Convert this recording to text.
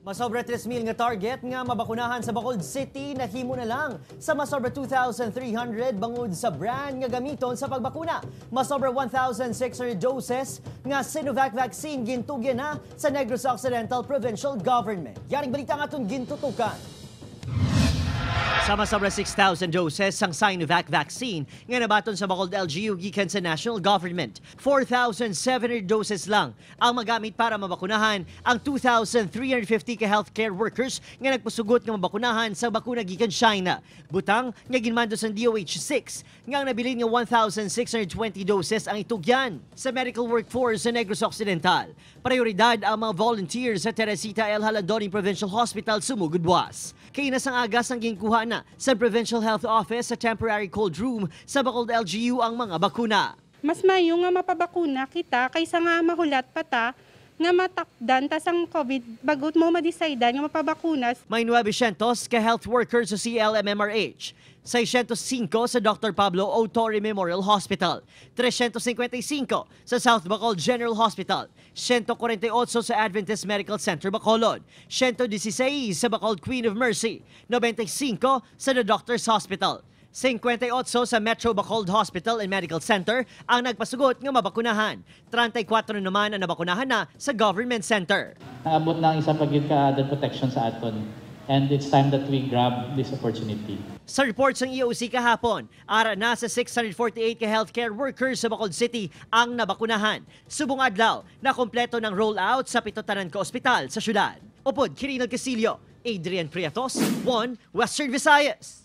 Masobra 3,000 nga target nga mabakunahan sa Bacolod City nahimo na lang sa masobra 2,300 bangod sa brand nga gamiton sa pagbakuna. Masobra 1,600 doses nga Sinovac vaccine gintugyan na sa Negros Occidental Provincial Government. Yaring balita nga aton gintutukan. Sama sobra 6,000 doses sang Sinovac vaccine nga nabaton sa Bacolod LGU gikan sa national government. 4,700 doses lang ang magamit para mabakunahan ang 2,350 ka healthcare workers nga nagpasugot nga mabakunahan sa bakuna gikan China. Butang nga ginmando sa DOH 6 nga ang nabilin nga 1,620 doses ang itugyan sa medical workforce sa Negros Occidental. Prioridad ang mga volunteers sa Teresita L. Jalandoni Provincial Hospital sumugod buwas. Kay nasang agas ang ginkuha na sa Provincial Health Office sa temporary cold room sa Bacolod LGU ang mga bakuna. Mas mayo nga mapabakuna kita kaysa nga mahulat pa ta nga matakdan ta sang COVID bagot mo madecidean nga mapabakuna. May 900 ka health workers sa CLMMRH, 605 sa Dr. Pablo O. Torre Memorial Hospital, 355 sa South Bacolod General Hospital, 148 sa Adventist Medical Center Bacolod, 116 sa Bacolod Queen of Mercy, 95 sa The Doctors Hospital, 58 sa Metro Bacolod Hospital and Medical Center ang nagpasugot nga mabakunahan. 34 naman ang nabakunahan na sa Government Center. Naabot na ang isa pa gyud ka added protection sa aton and it's time that we grab this opportunity. Sa reports ng EOC kahapon, ara na sa 648 ka healthcare workers sa Bacolod City ang nabakunahan. Subong adlaw na kompleto ng rollout sa pito tanan ka ospital sa syudad. Upod, Kirinal Casillo, Adrian Prietos, 1 Western Visayas.